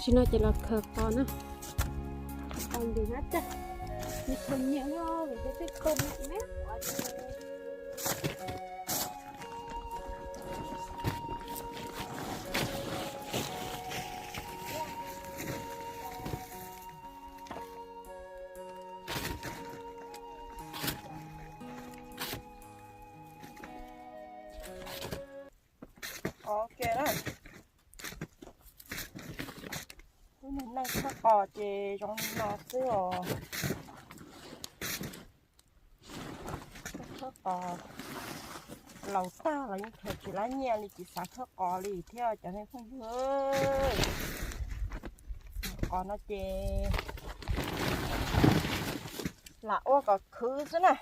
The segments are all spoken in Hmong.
Tsis no ces los khaws qos na. Qos ntim hnab tag, nws khaws nyiam no vim tias tej qos nws me. Ok na, lub neej khawb qos ces zoo li no xwb os. Khawb qos laus tag los yeej khaws tsis lab nyiaj li, tsis xav khawb qos li thiab cov neeg phooj ywg. Qos no ces lam ua kom khwv xwb na,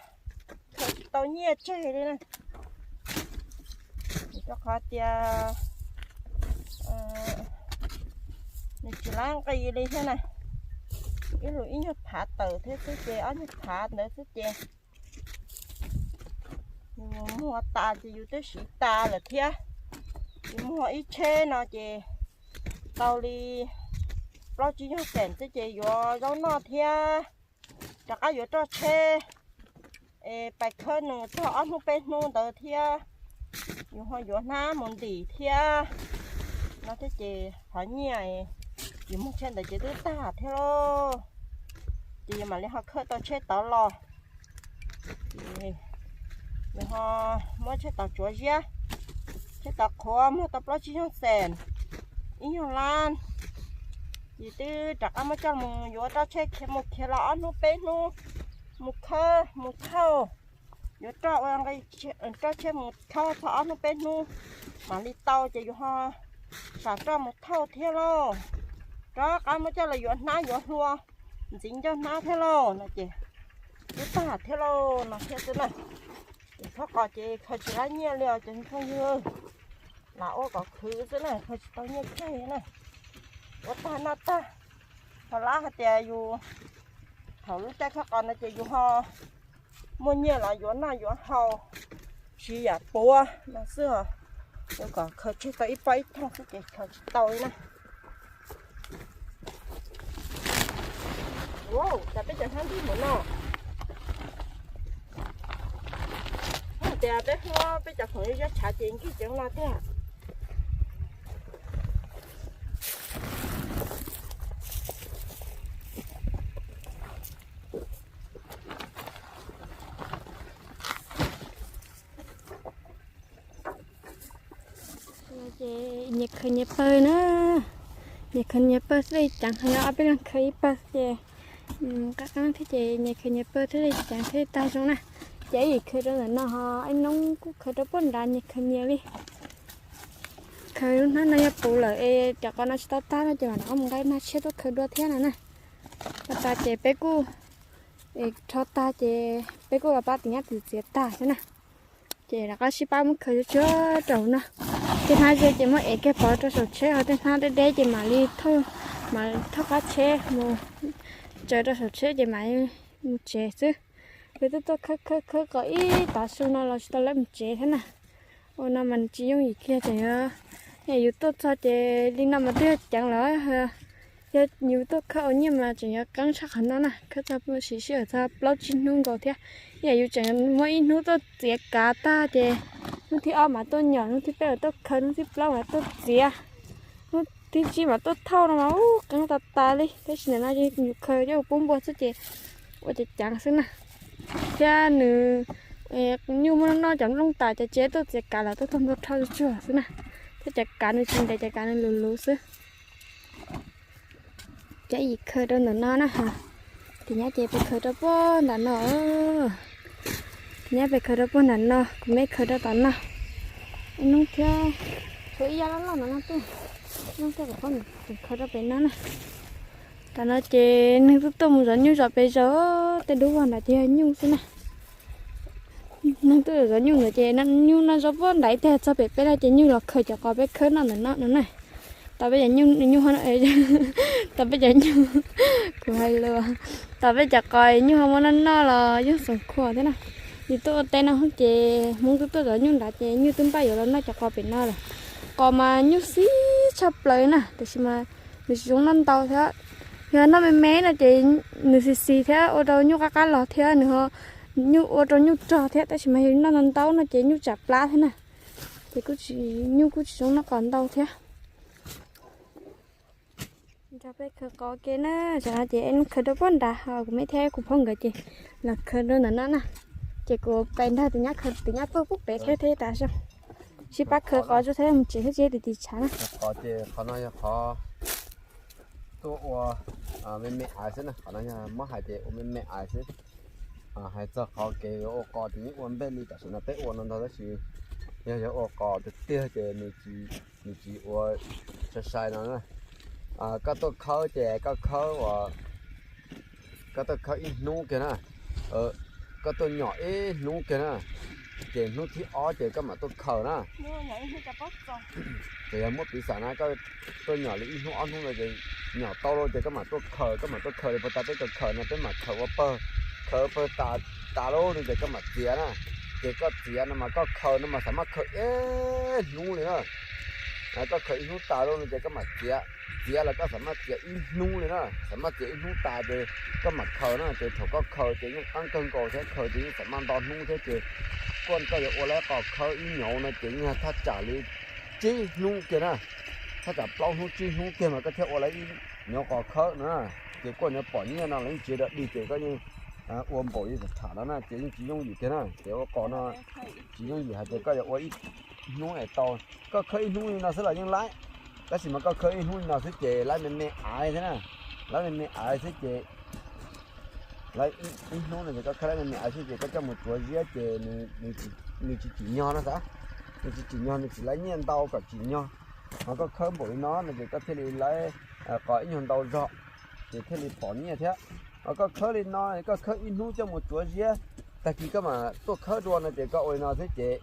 khaws tsis tau nyiaj tseg li na. Vim rau qhov tias nws tsis lab nqi li thiab na. Ib lus ib nyuag phav tawm thiab xwb ces ob nyuag phav ntawd xwb ces yus muag tas ces yus twb siv tas lawm thiab. Yus muag ib tsheb no ces tau li plaub tsib nyuag xees xwb ces yuav zaub noj thiab rov qab yuav roj tsheb es pais khawb nws txog ob hnub peb hnub ntawd thiab. Yus ho yuav hnab mus ntim thiab no thiab ces qhov nyiaj yus muag tsheb ntawd ces twb tag thiab lauj. Ces yus mam li ho khawb tau tsheb tod los, ces yus ho muab tsheb tod tsuav ziab. Tsheb tod qhuav muag tau plaub tsib nyuag xees, ib nyuag lab, ces twb rov qab muab coj mus yuav roj tsheb khiav mus khiav los ob hnub peb hnub, mus khawb mus thauj, yuav roj ua nqi roj tsheb mus khawb txog ob hnub peb hnub mam li tau ces yus ho sam roj mus thauj thiab lauj. Rov qab muab coj los yuav hnab yuav hlua, ntxiv ncauj hnab thiab lauj no ces twb tag thiab lauj no thiab xwb na. Ces khawb qos ces khaws tsis lab nyiaj li os cov phooj ywg. Lam ua kom khwv xwb na, khaws tsis tau nyiaj tseg na. Ua tag noj tag, ho lab hais tias yus thaum lub caij khawb qos no ces yus ho muaj nyiaj los yuav noj yuav haus, siv yam puav no xwb os. Yuav kom khaws tseg tau ib pob ib thooj xwb ces khaws tsis tau li na. Cas peb cov hnab ntsig mus no, hais tias peb hlob peb cov khoom ziab tshav ces nkig ceev no tiag. Ces nyias khaws nyias pawg na, nyias khaws nyias pawg thiaj li ceev, ho yog ob peb leeg khaws ib pawg ces qab qab thiab ces nyias khaws nyias pawg thiaj li ceev thiaj li tag zoo na. Ces ib yim khaws rau ntawm no ho ib noob kuj khaws rau puag nrad nyias khaws nyias li. Khaws lub hnab no yog puv lawm es cov qos no tsis tau tag no ces mam rov qab mus nqa hnab tshiab tuaj khaws dua thiab no na. Tag tas ces peb kuj rho tag ces peb kuj los pab tim nyab tim txiav tag xwb na. Ces rov qab sib pab muab khaws tsuag tsuag rau hauv no. Tej hnab zoo ces muab ev kiag pov rau saum tsheb, ho tej hnab deb deb ces mam li thauj, mam thauj qab tsheb mus tsaws rau saum tsheb ces mam mus tsev xwb. Peb twb tuaj khawb khawb khawb qos ib tav su no los tsis tau lawv mus tsev thiab na. Ua no mas tsis yooj yim kiag tseem yog, yus tuaj txog ces li no mas twb yog ceev lawm. Yog yus tuaj khawb ua nyiaj mas tseem yuav qeeb tshaj qhov no na, khawb txog siv sij hawm txog plaub tsib hnub nkaus thiab. Yam yus tseem muab ib hnub tuaj txiav kav tag ces hnub thib ob mas tuaj nyom, hnub thib peb mas tuaj khawb, hnub thib plaub mas tuaj txiav, hnub thib tsib mas tuaj thauj no mas ub qeeb tas tas li. Tab sis ntawm no yus khaws coj mus pub npua xwb ces ua ceev ceev xwb na. Thiab nws nyuj muaj noj cov nplooj tas ces tsev tuaj txiav kav los tuaj txog ntua rho tsuag xwb na. Thiab cov kav nws tsis ntev, cov kav nws luv luv xwb. Ces yim khaws rau ntawm no na. Tim nyab ces peb khaws rau puag nram no. Tim nyab peb khaws rau puag nram no, kuv me khaws rau tom no. Ib hnub thiab, tshuav ib yam loj loj no no tuaj. Ib hnub thiab kuv pab khaws rau pem no na. Tam no ces neeg twb tuaj mus zov nyuj zov pes zaws, tej dub vog nrad ces yog nyuj xwb na. Neeg twb zov nyuj ntawd ces nyuj noj zov puag nrad ib teg txog pem peb no ces nyuj los khaws cov qos peb khawb noj ntawm no no na. Tau peb cov nyuj, nyuj, tau peb cov nyuj, kuv hais lus, tau peb cov qos nyuj ho muab noj noj los yeej xoom khuam thiab na. Yus tuaj ua teb no ces Hmoob twb tuaj zov nyuj nrad ces nyuj twb npaj yuav los noj cov qos pem no lawm. Qos mas nyuj xib tshaj plaws na, tiam sis mas Nws tsis zoo noj ntau thiab. Yog noj me me no ces nws xis xis thiab ua rau nyuj qab qab los thiab nws ho nyuj ua rau nyuj rog thiab, tab sis mas yog noj ntau ntau no ces nyuj tsam plab thiab na. Ces kuj tsis, nyuj kuj tsis zoo noj qos ntau thiab. Nrog peb khaws qos ke na, tam no ces es khaws rau puag nrad ho kuv me thiab kuv phob nkawd ces los khaws rau ntawm no na. Ces kuv pais nrog tus nyab khaws, tus nyab tuaj pub pem thiab thiab tas zog. Sib pab khaws qos tso thiab mus tsev thiab tsis tim tim tshav na. Qos ces qhov no yog qhov tuaj ua me me aiv xwb na, qhov no yog muab hais ces ua me me aiv xwb. Hais txog qhov kev yuav ua qos ces yeej ua npej li tam sim no peb ua no ntag tab sis yog yuav ua qos tiag tiag ces nws tsis ua sai sai no na. Koj tuaj khawb ces koj khawb uas koj tuaj khawb ib hnub kiag na, koj tuaj nyom ib hnub kiag na, ces hnub thib ob ces koj mam tuaj khaws na. Ces yog muab piv xam na koj tuaj nyom li ib hnub ob hnub no ces nyom tau lawm ces koj mam tuaj khaws, koj mam tuaj khaws li puag ta peb khaws khaws no peb mam khaws ua pawg, khaws pawg tas tas lawm no ces koj mam txiav na. Ces koj txiav no mas koj khaws no mas xam maj khaws ib hnub li na. Koj khaws ib hnub tas lawm no ces koj mam txiav, txiav los koj xam maj txiav ib hnub li na, xam maj txiav ib hnub tas ces koj mam khaws na. Ces thaum koj khaws ces yeej qeeb kawg nkaus thiab, khaws ces yeej xam maj nto hnub thiab ces kuaj koj yuav ua lawv qos khawb ib nyom no ces yeej thaj tsam li tsib hnub kiag na, thaj tsam plaub hnub tsib hnub kiag mas koj thiaj ua lawv ib nyom qos khawb no na. Ces kuaj yuav pom nyiaj no los yeej tsis dog dig ces koj yeej ua npaum li tham no na ces yeej tsis yooj yim kiag na. Ces ua qos no tsis yooj yim hais tias koj yuav ua ib hnub es tau, koj khawb ib hnub li no xwb los yeej laib, tab sis mas koj khawb ib hnub li no xwb ces laib me me aiv thiab na, laib me me aiv xwb ces laib ib hnub no ces koj khawb laib me me aiv xwb ces koj coj mus tsuav ziab ces nws tsis tsim nyog no xav, nws tsis tsim nyog nws tsis laib nyiaj ntau kom tsim nyog. Ho koj khawb npaum li no no ces koj thiaj li laib qos ib nyuag ntau zog, ces thiaj li pom nyiaj thiab. Ho koj khawb li no, koj khawb ib hnub coj mus tsuav ziab, tag kis koj mam tuaj khawb dua no ces koj ua li no xwb ces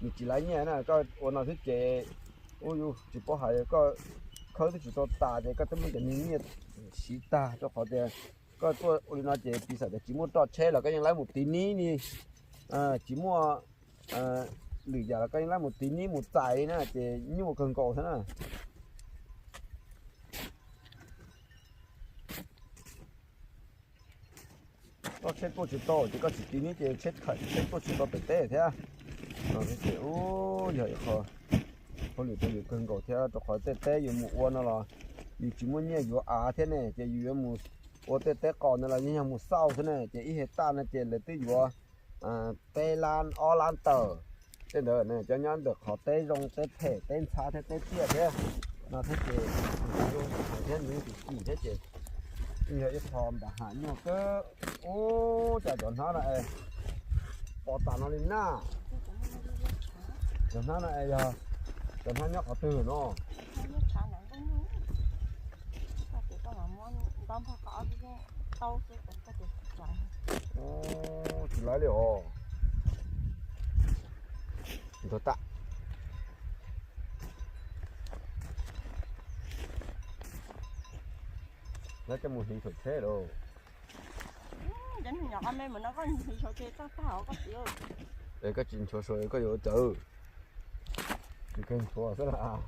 nws tsis laib nyiaj na, koj ua no xwb ces ub yuj tsis paub hais, koj khawb twb tsis tau tas ces koj twb muab cov niag nyiaj siv tag rau qhov tias koj tuaj ua li no ces piv xam tias tsis muaj roj tsheb los koj yeej laib mus tiv nib li, tsis muaj lwm yam los koj yeej laib mus tiv nib mus txais li na ces nyuaj kawg nkaus thiab na. Koj tsheb tuaj tsis tau ces koj tsis tiv nib ces tsheb thawm tsheb tuaj tsis tau pem teb thiab. No ces ub yog ib qho hauj lwm rau yus kawg nkaus thiab rau qhov tej teb yus mus ua no los yus tsis muaj nyiaj yuav av thiab ne ces yus yuav mus ua tej teb qos ntawd los yeej yog mus xauj xwb ne ces ib hais taj no ces lawv twb yuav peb lab ob lab tawm tej ntawd cov nyob ntawm qhov teb zoo teb phem teb ntxhab thiab teb tiaj thiab no thiab ces zoo thiab nws yeej tsis kim thiab ces yog ib qho npam ham nyuaj kawg. Ub cas cov hnab no es pom tas no li na. Cov hnab no es yog cov hnab nyob qhov twg no? Tsis laib li os. Ntog tam. Lawv coj mus hliv saum tsheb lauj. Es koj tsis nchuav saum koj yuav ua cas? Tsis kawg nchuav xwb las.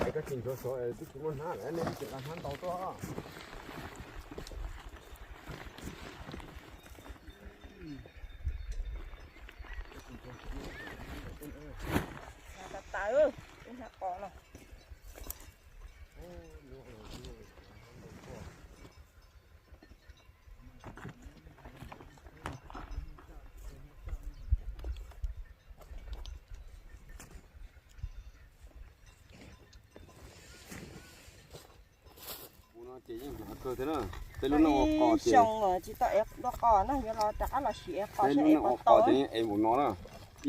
Es koj tsis nchuav saum es twb tsis muaj hnab lawm, nej twb tseem nqa hnab ntau tuaj. Puv no ces yeej hnyav kawg thiab na. Tej lub neej ua qos ces, xyoo tsis tau ev dua qos na, yuav los rov qab los sim ev qos, tej lub neej ua qos ces yeej ev npaum no na.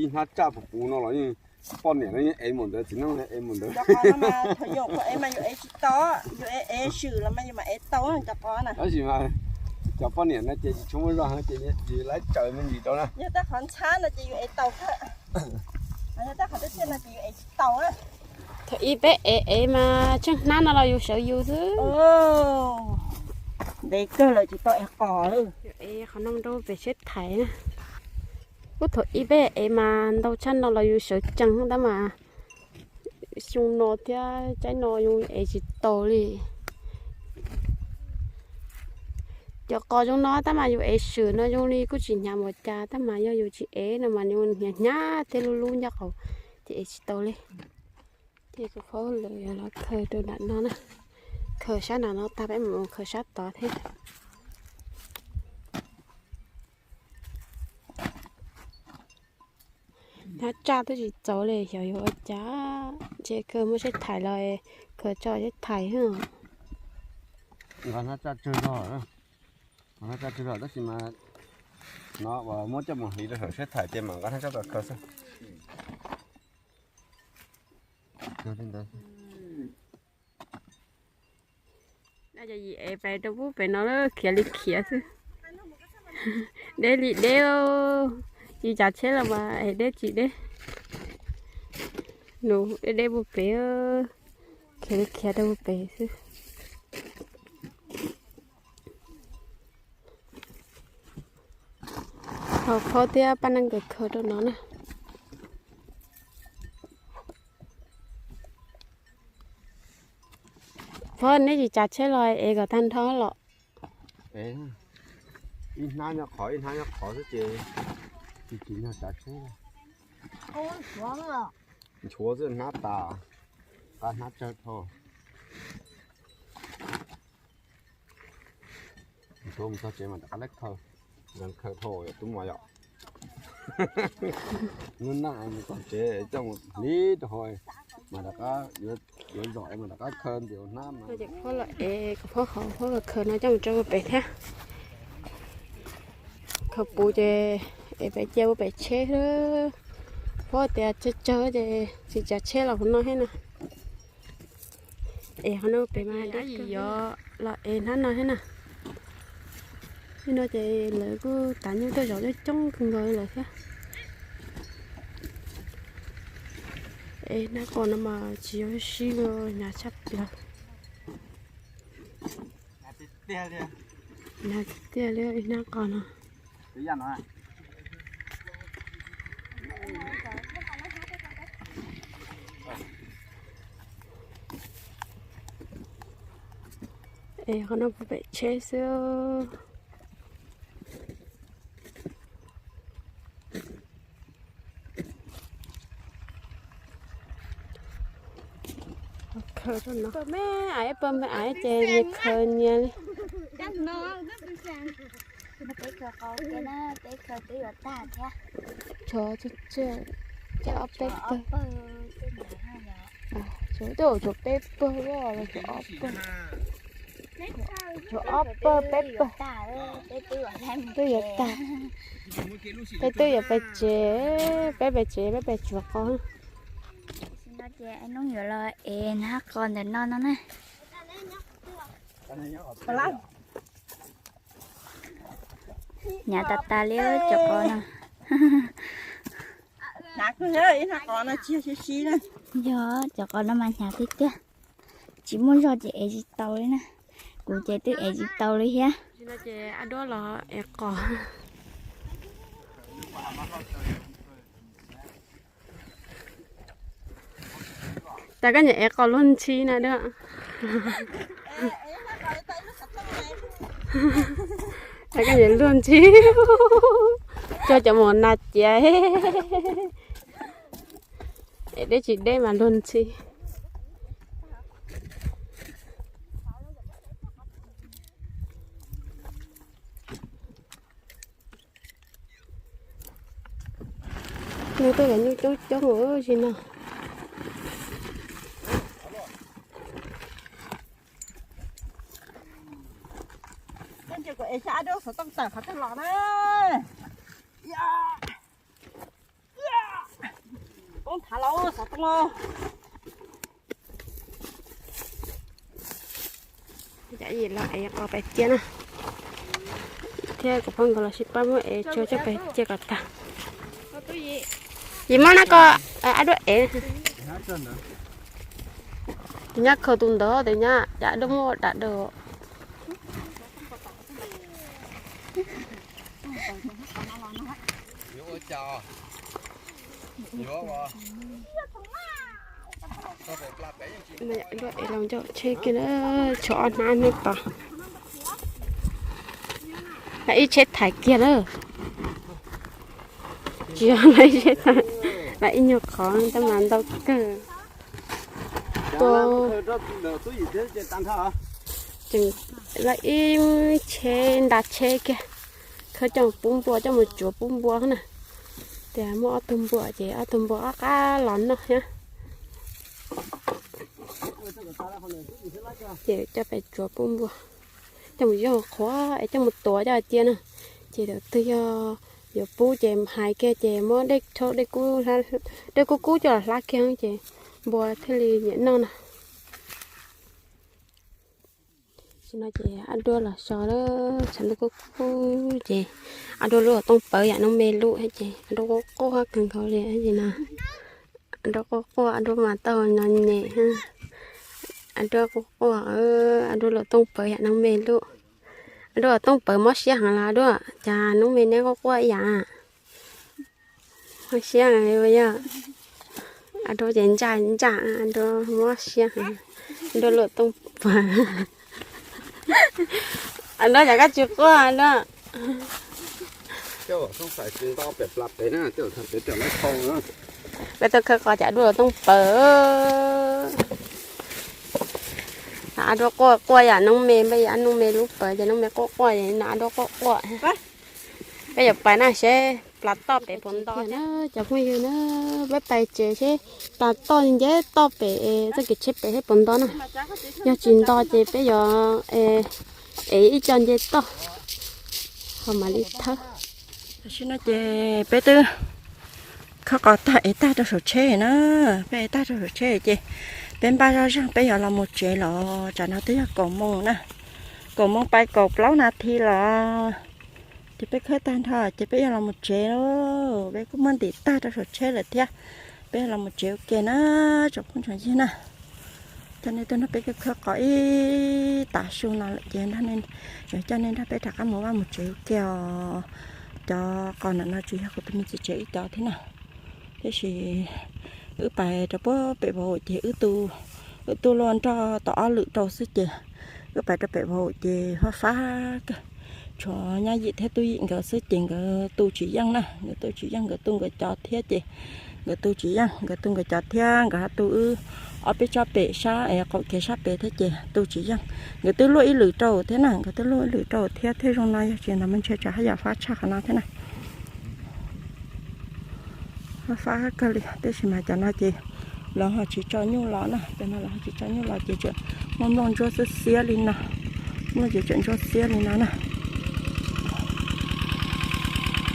Ib hnab tsaj puv puv no los yeej, poj niam no yeej ev npaum ntawd, txiv neej ev npaum ntawd. Cov qos no mas thaum yus ev mas yus ev tsis tau, yus ev swm los mas yus mam ev tau cov qos na. Tab sis mas cov poj niam no ces tsis tshua muaj zog ces tsis laib tsaws me ntsis rau na. Yog tej qhov ntxhab no ces yus ev tau thiab. Yog tej qhov tiaj tiaj no ces yus ev tsis tau na. Thaum ib peb ev ev mas tsheej hnab no los yus sawv yus xwb. Ntev kawg lawm tsis tau ev qos lawm. Ev qhov no rau pem tsheb thaiv na. Ub, thaum ib peb ev mas ntau tshaj no los yus sawv tsees tab mas xyoo no thiab tsaib no yus ev tsis tau li. Cov qos zoo no tab mas yus ev swm no zoo li kuj tsis hnyav npaum cas tab mas yog yus tsis ev no mas yus hnyav hnyav thiab lub lub ncaj qaum ces ev tsis tau li. Ces kuv phob lawm los khaws rau nram no na. Khaws sab nram no tag peb mus khaws sab tod thiab. Hnab tsaj twb tsis txaus li xyov yuav ua cas. Ntshe khaws muaj seb thaiv los khaws tso seb thaiv. Nqa hnab tsaj tsawg zog, nqa hnab tsaj tsawg zog tab sis mas no uas muab coj mus hliv rau saum seb thaiv ces mam nqa hnab tsaj tod khaws xwb. Yim ev pais rau pub pem no khiav li khiav xwb. Deb li deb, yus tsav tsheb los mas es deb tsis deb. Nws deb deb pub pem, khiav li khiav rau pub pem xwb. Ho phob thiab paj neej nkawd khaws rau no na. Phob, neb tsis tsav tsheb los es kom tag nrho los? Ib hnab nyob qhov ib hnab nyob qhov xwb ces tsis tsim nyog tsav tsheb. Nchuav xwb hnab tas, nqa hnab tsawg dhau. Nchuav mus txog tsev mas rov qab leb khaws, khaws dhau tub mas yom. Hnub no mus txog tsev coj mus hliv rau hauv mas rov qab yuav zom mas rov qab khaws ntim hnab mas. Phob los es kom phob hauv phob khaws no coj mus rau pem thiab. Khaws puv ces es pem cia pub pem tsheb. Phob tias tsawg tsawg ces tsis tsav tsheb los hauv no thiab na. Es qhov no pem mas deb kawg, los es hnab no thiab na. Hnub no ces lawv kuj tav nyuj tuaj zov coob coob kawg nkaus li lawm thiab. Es hnab qos no mas tsis yog sib li, hnyav tshaj plaws. Hnyav tiag tiag li hnab qos no. Es qhov no pub pem tsheb xwb. Khaws rau no. Pawg me aiv, pawg me aiv ces nyias khaws nyias li. Tshuav, tshuav ob peb pawg. Twb tshuav peb pawg los tshuav ob pawg. Tshuav ob pawg peb pawg. Twb yuav tag. Peb twb yuav pem tsev, peb pem tsev peb pem tsuav qos. Ces Noob yuav los ev hnab qos ntawm no no na. Hnyav tas tas li cov qos no. Yog cov qos no mas hnyav tiag tiag. Tsis muaj zog ces ev tsis tau li na. Kuv ces twb ev tsis tau li thiab. Ces a duab los ev qos. Tas koj nyiam ev qos luag ntxhi na duab. Tas koj nyiam luag ntxhi. Coj cov mos nas ciav. Es deb tsis deb mas luag ntxhi. Nws tuaj cov nyuj coob coob ua si no. Poob thav los xov tooj. Los ev qos pais cia na. Thiab kuv phob nkawd los sib pab muab ev tshuaj coj pais cia kom tag. Yim muab na koj, a duab ev. Tus nyab khaws tus ntawd, tus nyab, a duab muab dam daws. Los ncauj tsheb kiag na, tshuav ob hnab hnub tod. Lawv ib tsheb thaiv kiag na. Tsis yog lawv ib tsheb thaiv, lawv ib nyuag qhov tab mas ntau kawg. Tua, tseem lawv ib tsheb nta tsheb kiag, khawb coj mus pub npua, coj mus tsuav pub npua na. Tias muaj ob tug npua ces ob tug npua ob qab los noj thiab. Ces coj pem tsuav pub npua, coj mus yog qhuav es coj mus tuav coj cia na. Ces tus twg yog yuav pub ces hais kiag ces muab dej kub, dej kub kub coj los hlab kiag ces npua thiaj li nyiam noj no. Tam sim no ces ob duab los so lawm, tshav ntuj kub kub ces ob duab lub hauv tooj pawv yam noob me lub ces ob duab quaj quaj kawg nkaus li no. Ob duab quaj quaj, ob duab mas tau no nyem, ob duab quaj quaj, ob duab lub hauv tooj pawv yam noob me lub. Ob duab hauv tooj pawv mob siab heev los ob duab, cas noob me neb quaj quaj ib yam. Mob siab yog, ob duab ces ntsaj ntsaj, ob duab mob siab heev, ob duab lub hauv tooj pawv. Ob duab cas koj tsis quaj no. Peb tau khawb qos cas ob duab lub hauv tooj pawv. Ob duab quaj quaj yam noob me, peb yam noob me lub pawv ces noob me quaj quaj no ob duab quaj quaj. Peb yuav pais na seb plas toj pem puas nto na. Cov phooj ywg na, peb pais tsev seb plas toj nceb toj pem txoj kev tsheb pem seb puas nto na. Yog tsis nto ces peb yuav ev ib co nce toj ho mam li thawb. Tam sim no ces peb twb khawb qos tag ev tag rau saum tsheb na. Peb ev tag rau saum tsheb ces peb npaj zoj zeeg peb yuav los mus tsev los. Tsam no twb yog kaum moos na, kaum moos pais kaum plaub nas this los. Ces peb khawb tag nrho ces peb yuav los mus tsev lauj. Peb kuj muab ntim tag rau saum tsheb lawm thiab. Peb yuav los mus tsev ua ke na, tsoom phooj tsoom ywg na. Coj nej tuaj nrog peb khawb qos ib tav su no lawm ces nrog, yuav coj nej nrog peb rov qab mus vaj mus tsev ua ke os. Cov qos ntawm no tsis yog kuv tus me txiv tsev wb cov thiab na. Tiam sis wb pais rau puag pem vauv ces wb tu, wb tu luaj nroj tau ob lwm rau xwb ces wb pais rau pem vauv ces fab fab kawg. Tshuav nyab yim thiab tub yim nkawd xwb ces nkawd tu tsis yeej na, nkawd tu tsis yeej, nkawd tu nkawd cov thiab ces nkawd tu tsis yeej, nkawd tu nkawd cov thiab nkawd ho tu wb ob peb tsob pem sab es qaum kev sab pem thiab ces tu tsis yeej. Nkawd twb luaj ib lwm rau thiab na, nkawd twb luaj ib lwm rau thiab, thiaj zoo no, yog tsis ntawd mas ntshe tsam haj yam fab tshaj qhov no thiab na. Fab kawg li, tiam sis mas cov no ces lawv ho tsis tso nyuj los na, cov no lawv ho tsis tso nyuj los ces tseem muaj nplooj ntsuab xiab xiab li no, nplooj ces tseem ntsuab xiab li no na.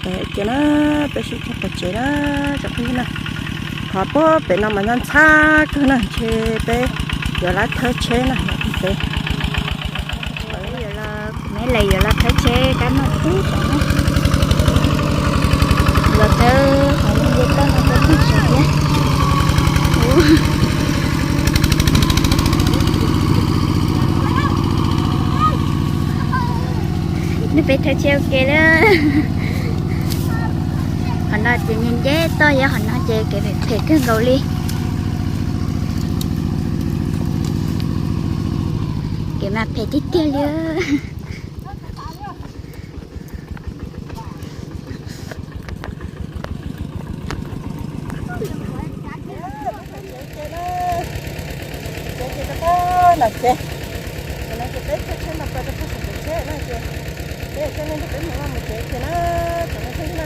Ces na, peb sib cog pais tsev na, tsoom phooj ywg na. Qhov puag pem no mas nyob ntxhab kawg na, ntshe peb yuav lawv thawb tsheb na, peb, kuv me lawv yuav lawv thawb tsheb kab noj tib tsoom na. Los thawb qhov no nce toj no rau phooj ywg saib thiab. Neb peb thawb tsheb ua ke lawm. Qhov no ces nce nce toj, yog qhov no ces kev phem phem kawg nkaus li. Kev mas phem tiag tiag li. Ces ces rau pem no ces, qhov no ces peb thawb tsheb no pais rau pem saum kev tsheb no ces peb coj nej nrog peb mus vaj mus tsev ces na, tsoom phooj ywg na.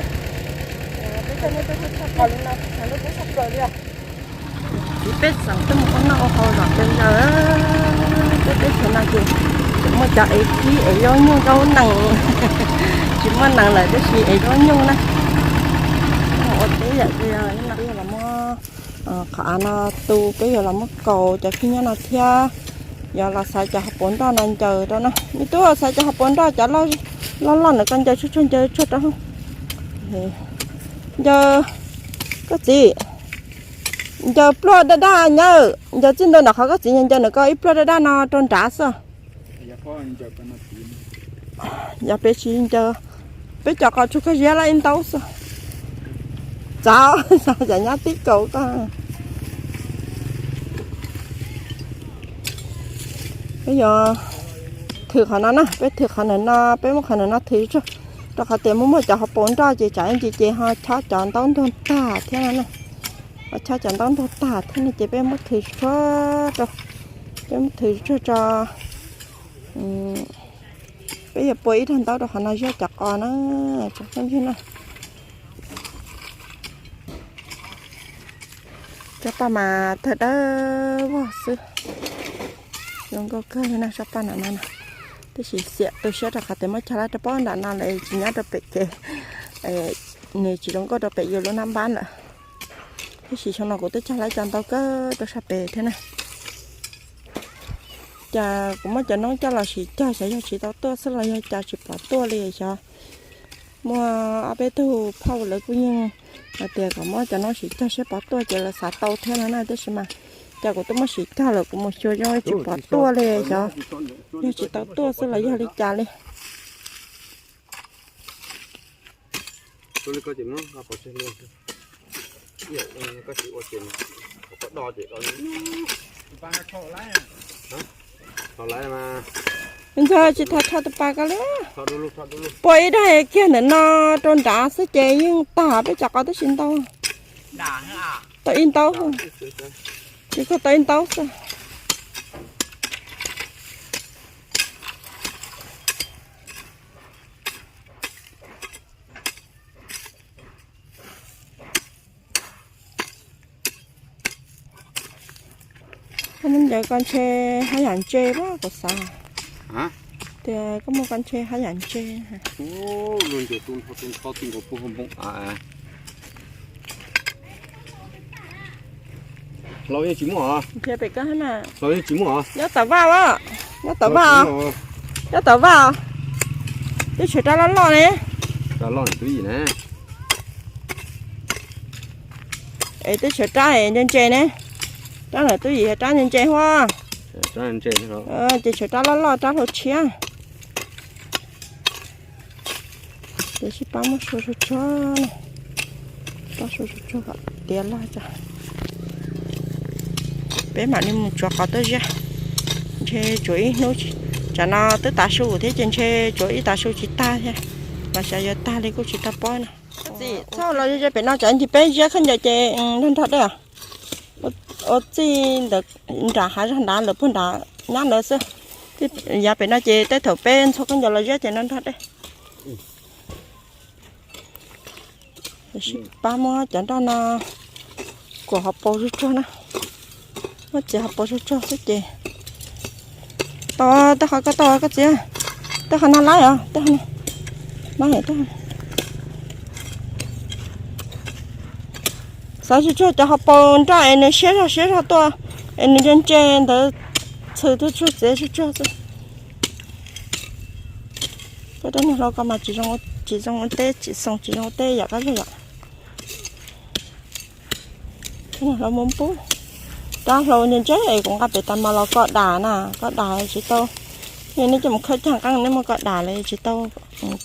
Peb coj nej tuaj txog qhov no, tshav ntuj kub tshaj plaws li os. Ces peb xeem tuaj mus ua noj ua haus zom zaws, peb teb chaws no ces tseem muaj cov ev khib ev zaub nyuj zaub nees, tsis muaj nees lawm tab sis ev zaub nyuj na. Ua teb yam li no, peb yuav los muab qhov av no tu, peb yuav los muab kaus cov khib nyob no thiab. Yuav los xaiv cov hauv paus nroj no ncaws rau na. Me tub, xaiv cov hauv paus nroj cov loj loj ntawm ko ncaws tsuag tsuag, ncaws tsuag rau. Ncaws, koj txiv, ncaws pluaj daj daj nyawj, ncaws txij ntua ntawm qhov koj txiv ncaws ncaws ntawm ko ib pluaj daj daj no rau nrad xwb. Yog peb tsis ncaws, peb cov qos tsuag kawg ziab lawm ib ntaub xwb. Txav, txav cov nyab tib kaus koj. Peb yuav thwm qhov no na, peb thwm qhov ntawm no, peb muab qhov ntawm no thwm tsuag, rau qhov tias muaj muaj cov hauv paus nroj ces tsam ib ntsis ces ho chob cov ntaub ntuag tag thiab no na. Ho chob cov ntaub ntuag tag thiab no ces peb muab thwm tsuag rau, peb muab thwm tsuag tso. Peb yuav pua ib daig ntaub rau qhov no zov cov qos na, tsoom phooj ywg na. Tsob paj mas tawg dawb vog xwb. Zoo nkauj kawg li na, tsob paj no na. Tab sis xiam tu siab rau qhov tias muab cog lawm rau pob nram no lawm tsis nyob rau pem kev, nws tsis zoo nkauj rau pem yus lub nab npab lawm. Tab sis xyoo no kuv twb cog lawm cov ntau kawg rau sab pem thiab na. Cas kuv muab cov noob coj los sim cog xyov yog tsis tau tuaj xwb los yog cas tsis pom tuaj li xyov. Muaj ob peb tug phauj lawv kuj yeej hais tias kom muab cov noob sim cog seb pov tuaj ces lawv xav tau thiab no na, tab sis mas cas kuv twb muab sim cog lawm kuv mus xyuas zoo tsis pom tuaj li xyov yog tsis tau tuaj xwb los yog li cas li. Ntxawg tsis tau tho tus pas ko li. Pua ib daim kiag ntawm no rau nrad xwb ces yeej tag peb cov qos twb tsis ntau. Tau ib ntaub, tsis tau ib ntaub xwb. Koj muaj ncauj koj ntshe haj yam ntse pab kuv xav tias koj muaj koj ntshe haj yam ntse. Laus yeej tsis muaj os. Nyob tawm vaj os, nyob tawm vaj os, nyob tawm vaj os. Twb tshuav rab loj loj ne. Es twb tshuav rab ntse ntse ne. Rab ntawm twb yim yog rab ntse ntse huab. Ces tshuav rab loj loj rab hlau tshiab. Ces sib pab muab sua tsuag tsuag, pab sua tsuag tsuag kom tiav loj tso. Peb mam li mus tsuav qos tuaj ziab. Ntshe tsuav ib hnub, tsam no twb tav su thiab ces ntshe tsuav ib tav su tsis tag thiab, los xyov yuav tag li kuj tsis tau paub no. Txhob los ze pem no tsam ntsis peb ziab khaub ncaws ces nrog nrog dej. Ua txij ntawm nram hav zog nrad lawm puag nrad nyab ntawd xwb. Yav pem no ces tej thaum peb ntxhua khaub ncaws los ziab ces nrog nrog dej. Sib pab muab cov nroj no kuam hauv paus tsuag tsuag na. Muab txiav hauv paus tsuag tsuag xwb ces tau. Tej qhov ko tau koj txiav, tej qhov no laib os, tej qhov no laib. Xav tsuag tsuag cov hauv paus nroj es nws siab zog siab zog tuaj, es nws ntse ntse ntawd txhwm tsuag tsuag txiav tsuag tsuag xwb. Koj rab niag hlau ko mas tsis zoo ua teb, tsis zoo tsis zoo ua teb yom koj zog yom. Rab niag hlau muaj npub, rab hlau ntse ntse es kuv nqa pem tas mas los koj dam na, koj dam tsis tau. Nej coj mus khawb cag nqeeb nej muab koj dam los tsis tau,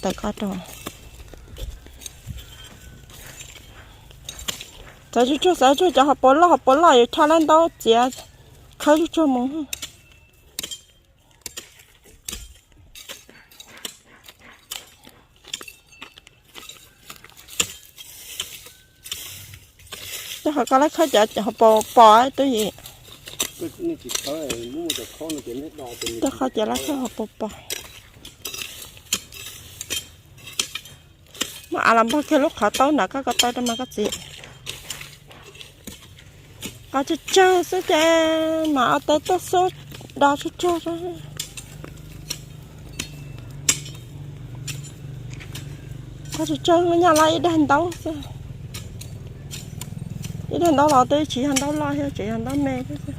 tawm koj rau. Xav tsuag tsuag xav tsuag cov hauv paus loj hauv paus loj yuav chob lab ntaub txiav, khawb tsuag tsuag mus. Tej qhov ko lab khawb cov hauv paus pos twb yim. Tej qhov cov lab khawb hauv paus pos. Muab av los npog kiag lub qhov taub nram koj ko taw rau mas koj txiv. Qos tsawg tsawg xwb ces mam ua teb tuaj xub do tsawg tsawg. Qos tsawg tsawg nyaj laj ib daig ntaub xwb. Ib daig ntaub los twb tsis yog ntaub loj thiab, tseem yog ntaub me thiab xwb.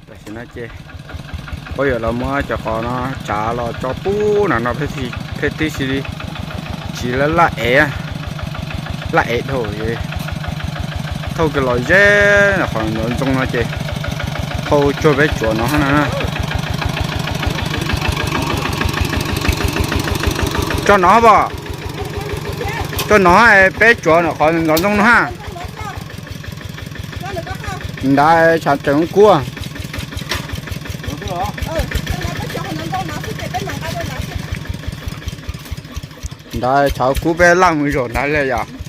Tam sim no ces pab yuav los muab cov qos no tsav los tso pub nram no peb tib si li, tsis laj laj ev. Laj ev dhau, thauj kiag los ze qhov ntxoov ntxoo no ces thauj cuag peb tsuav no na. Tso no pom, tso no peb tsuav qhov ntxoov ntxoo no ha. Nrad tshav tseem kub. Nrad tshav kub peb laj mus zaum nrad li yom.